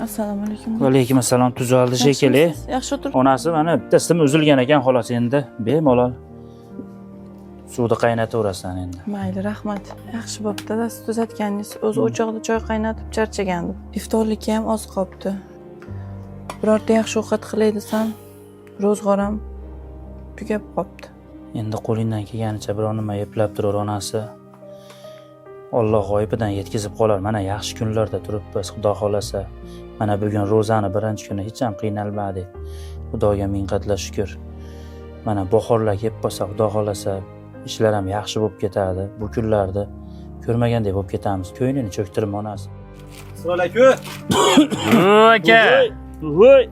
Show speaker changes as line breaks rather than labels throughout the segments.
Assalomu alaykum.
Va alaykum assalom, tuzaldi shekilli.
Yaxshimisiz? Yaxshi o'tirib.
Onasi, mana bitta sim uzilgan ekan xolos, endi bemalol suvni qaynataverasan endi.
Mayli, rahmat. Yaxshi bo'pti, dadasi tuzatganingiz. O'zi o'choqda choy qaynatib charchagandim. Iftorlikka ham oz qolibdi. Birorta yaxshi ovqat qilay desam, ro'zg'oram tugab qolibdi.
Endi qo'lingdan kelganicha biror nima eplab turur onasi. Alloh g'oyibidan yetkazib qolar. Mana yaxshi kunlarda turibmiz, Xudo xolasa. Mana bugun ro'zani birinchi kuni, hech ham qiynalmadik. Xudoga ming qatla shukur. Mana bahorlar kelib qolsa, Xudo xolasa, ishlar ham yaxshi bo'lib ketadi. Bu kunlarda ko'rmagandek bo'lib ketamiz. Ko'nglini cho'ktirma onasi.
Assalomu alaykum.
Aka.
Voy!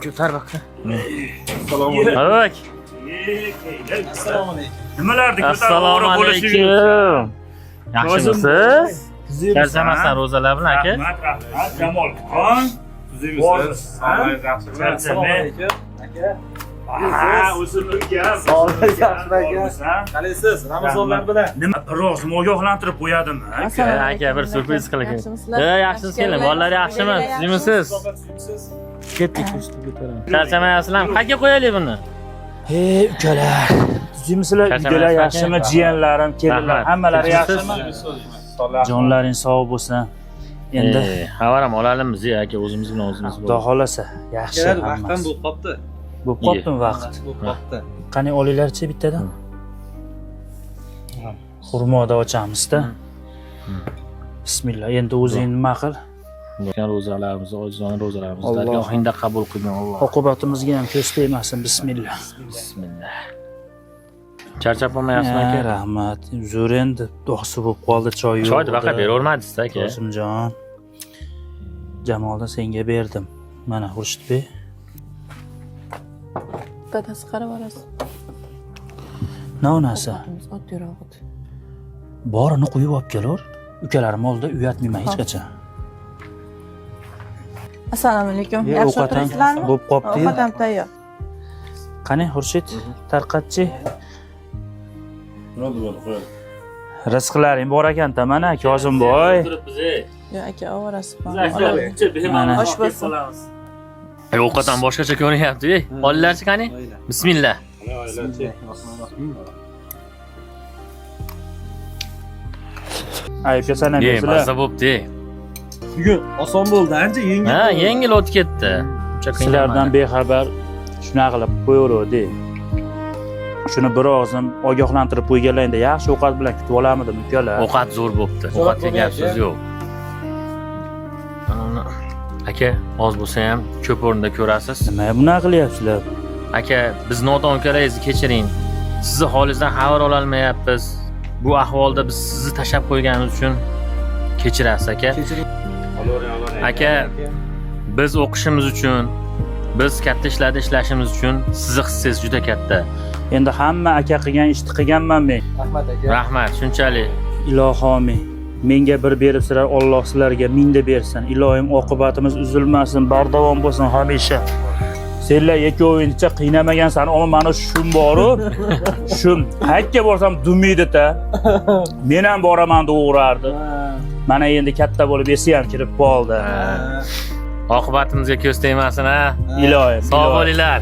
Ko'tar baqqa.
Assalomu alaykum.
Aka.
Assalomu alaykum.
Nimalarni
Assalomu alaykum. Yaxshimisiz? Charchamasdan ro'zalar bilan aka.
Rahmat, rahmat. Jamolxon.
Tuzukmisiz? Sog'ligingiz yaxshimi? Assalomu alaykum. Aka.
Ha, o'zim ukam.
Sog'ligingiz yaxshimi aka? Qalaysiz? Ramazonlar bilan.
Nima, biroz ogohlantirib qo'yadimi?
Assalomu
Aka, bir
alaykum.
syurpriz qiling.
Yaxshimisizlar?
E, yaxshisiz kelin. Bolalar yaxshimi? Tuzukmisiz?
Tuzukmisiz?
Ketdik, Charchamayapsizlarmi? Qayerga qo'yaylik buni?
Hey ukalar, tuzukmisizlar?
Charchamayapsiz
Uydalar
aka?
yaxshimi? Jiyanlarim, kelinlar,
Rahmat.
hammalari
Tuzukmisiz?
yaxshimi? Jonlaring sog' bo'lsin. Endi
Xabar ham olalimiz aka, o'zimiz bilan o'zimiz.
Xudo xolasa, yaxshi
Akalar, vaqt ham
hammasi.
bo'lib qopti.
Bo'lib qolibdimi vaqt?
Bo'lib qopti.
Qani olinglarchi bittadan. Xurmoda ochamiz-da. Bismillah. Endi o'zing nima qil?
Ro'zalarimizni, ojizona ro'zalarimizni
Alloh.
dargohingda qabul qilgin Alloh.
Oqibatimizga ham ko'z tegmasin. Bismillah.
Bismillah. Charchab qolmayapsizmi
Ha,
aka?
rahmat. Zo'r endi do'xsi bo'lib qoldi, choy yo'q.
Choyni baqa beravermadingiz aka.
Qosimjon. Jamolni senga berdim. Mana Xurshidbek.
Dadasi qarab olasiz.
Na onasi?
Ovqatimiz oddiy edi.
Borini quyib olib kelur. Ukalarim oldida uyatmayman hech qachon.
Assalomu alaykum.
Ye,
Yaxshi
ovqat ham
o'tiribsizlarmi?
bo'lib qolibdi.
Ovqat ham tayyor.
Qani Xurshid, tarqatchi.
Bo'ldi, bo'ldi, qo'yadi.
Rizqlaring bor ekan-da mana Kozimboy.
Yo'q aka, ovorasiz.
Mana.
Osh bo'lsin.
Ovqat ham boshqacha ko'rinyapti. Ey, olinglarchi qani? Bismillah.
Aybga
Ey,
sanamaysizlar.
mazza bo'pti.
Bugun oson bo'ldi, ancha yengil.
Ha, yengil o'tib ketdi. Uncha qiynalmadim.
Sizlardan bexabar shunaqa qilib qo'yaverdi. Shuni bir og'zim ogohlantirib qo'yganlaringda yaxshi ovqat bilan kutib olarmidim ukalar.
Ovqat zo'r bo'pti.
Zo'r
Ovqatga gap
bo'lyapti.
so'z yo'q. Mana uni aka, oz bo'lsa ham ko'p o'rinda ko'rasiz.
Nima bunaqa qilyapsizlar?
Aka, biz nodon ukalaringizni kechiring. Sizni holingizdan xabar ololmayapmiz. Bu ahvolda biz sizni tashlab qo'yganimiz uchun kechirasiz aka.
Kechiring.
Aka, biz o'qishimiz uchun, biz katta ishlarda ishlashimiz uchun sizni hissangiz juda katta.
Endi hamma aka qilgan ishni qilganman men.
Rahmat aka.
Rahmat, shunchalik.
Ilohi omin. Menga bir beribsizlar, Alloh sizlarga mingda bersin. Ilohim oqibatimiz uzilmasin, bardavom bo'lsin hamisha. Senlar ikkovingcha qiynamagansan, ammo mana shum boru. Shum. Qayerga borsam dumaydi-ta. Men ham boraman deb o'g'rardi. Mana endi katta bo'lib esi ham kirib qoldi.
Oqibatimizga ko'z tegmasin ha.
Ilohim.
Sog'
ilohim.
bo'linglar.